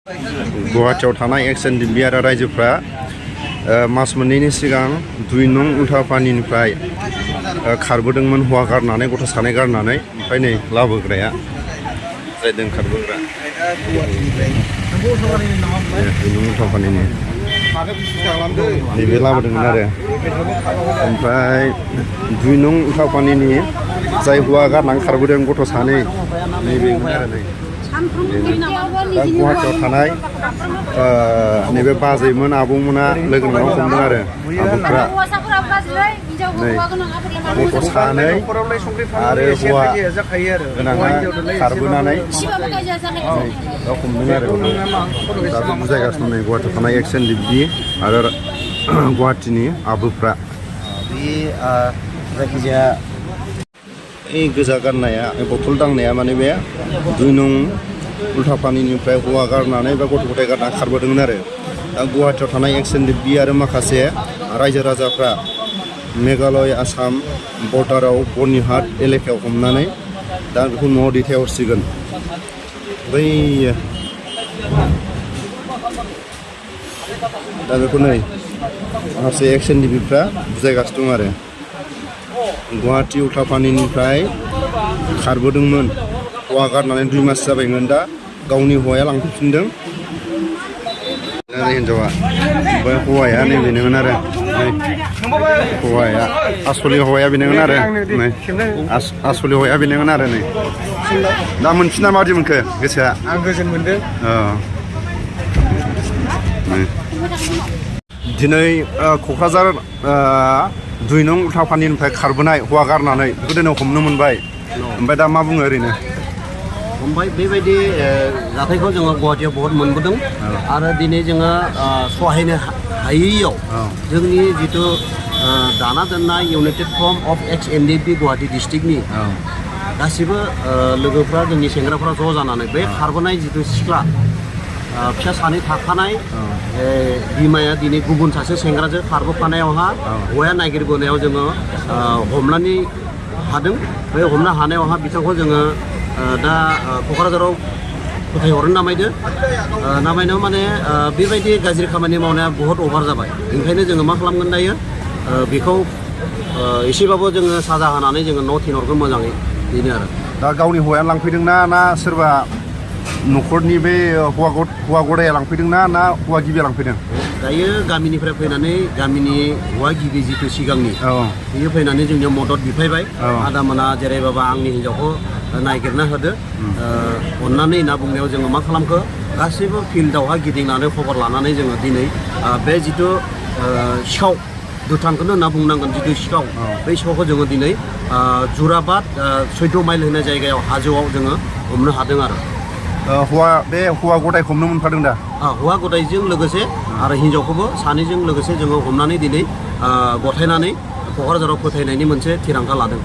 गुवाहाटीयाव थानाय एक्स एनडिबि आरो रायजोफ्रा मास मोननैनि सिगां 2 नं उल्थापानिनिफ्राय खारबोदोंमोन हौवा गारनानै गथ' सानै गारनानै ओमफ्राय नै लाबोग्राया जायदों खारबोग्रा 2 नं उल्थापानिनि नैबे लाबोदोंमोन आरो ओमफ्राय 2 नं उल्थापानिनि जाय हौवा गारनानै खारबोदों गथ' सानै नैबेमोन आरो नै दा गुवाहाटीयाव थानाय नैबे बाजैमोन आबौमोना लोगो नांनानै हमदों आरो आबौफ्रा नै गथ' सानै आरो हौवा गोनाङा खारबोनानै दा हमदों आरो दा बुजायगासिनो नै गुवाहाटीयाव थानाय एक्स एनडिबि आरो गुवाहाटीनि आबौफ्रा बे जायखिजाया गोजा गारनाया बथल दांनाया माने बे 2 नं उल्थापानिनिफ्राय हौवा गारनानै बा गथ' गथाय गारनानै खारबोदोंमोन आरो दा गुवाहाटीयाव थानाय एक्स एनडिबि आरो माखासे रायजो राजाफ्रा मेघालय आसाम बर्डाराव बर्निहाट एलेकायाव हमनानै दा बेखौ न'आव दैथायहरसिगोन बै दा बेखौ नै माखासे एक्स एनडिबिफ्रा बुजायगासिनो दं आरो गुवाहाटी उल्थापानिनिफ्राय खारबोदोंमोन हौवा गारनानै 2 मास जाबायमोन दा गावनि हौवाया लांफैफिनदों हिनजावा ओमफ्राय हौवाया नैबेनोमोन आरो हौवाया आसलि हौवाया बेनोमोन आरो नै आसलि हौवाया बेनोमोन आरो नै दा मोनफिना माबायदि मोनखो गोसोआ आं गोजोन मोनदों दिनै क'क्राझार 2 नं उल्थापानिनिफ्राय खारबोनाय हौवा गारनानै बेखौ दिनै हमनो मोनबाय ओमफ्राय दा मा बुङो ओरैनो हमबाय बेबायदि जाथायखौ जोङो गुवाहाटीयाव बहुत मोनबोदों आरो दिनै जोङो सहायनो हायैयाव जोंनि जिथु दाना दोननाय इउनाइटेड फ्रन्ट अफ एक्स एनडिबि गुवाहाटी डिस्ट्रिक्टनि गासिबो लोगोफ्रा जोंनि सेंग्राफ्रा ज' जानानै बे खारबोनाय जिथु सिख्ला फिसा सानै थाखानाय बिमाया दिनै गुबुन सासे सेंग्राजों खारबोफानायावहा हौवाया नागिरबोनायाव जोङो हमनानै हादों बे हमनो हानायावहा बिथांखौ जोङो दा क'क्राझाराव फोथायहरनो नामायनायाव माने बेबायदि गाज्रि खामानि मावनाया बहुत अभार जाबाय ओंखायनो जोङो मा खालामगोन दायो बेखौ एसेबाबो जोङो साजा होनानै जोङो न' थिनहरगोन मोजाङै बेनो आरो दा गावनि हौवाया लांफैदोंना ना सोरबा न'खरनि बे हौवा गदाया लांफैदोंना ना हौवा गिबिया लांफैदों दायो गामिनिफ्राय फैनानै गामिनि हौवा गिबि जिथु सिगांनि बियो फैनानै जोंनियाव मदद बिफायबाय आदामोना जेरैबाबा आंनि हिन्जावखौ नागिरना होदो अननानै होनना बुंनायाव जोङो मा खालामखो गासैबो फिल्डआवहा गिदिंनानै खबर लानानै जोङो दिनै बे जिथु सिखाव दुथांखौनो होनना बुंनांगोन जिथु सिखाव बै सिखावखौ जोङो दिनै जुराबाद 14 माइल होननाय जायगायाव हाजोआव जोङो हमनो हादों आरो बे हौवा गदायखौ हमनो मोनफादों दा हौवा गदायजों लोगोसे आरो हिन्जावखौबो सानैजों लोगोसे जोङो हमनानै दिनै गथायनानै क'क्राझाराव फोथायनायनि मोनसे थिरांथा लादों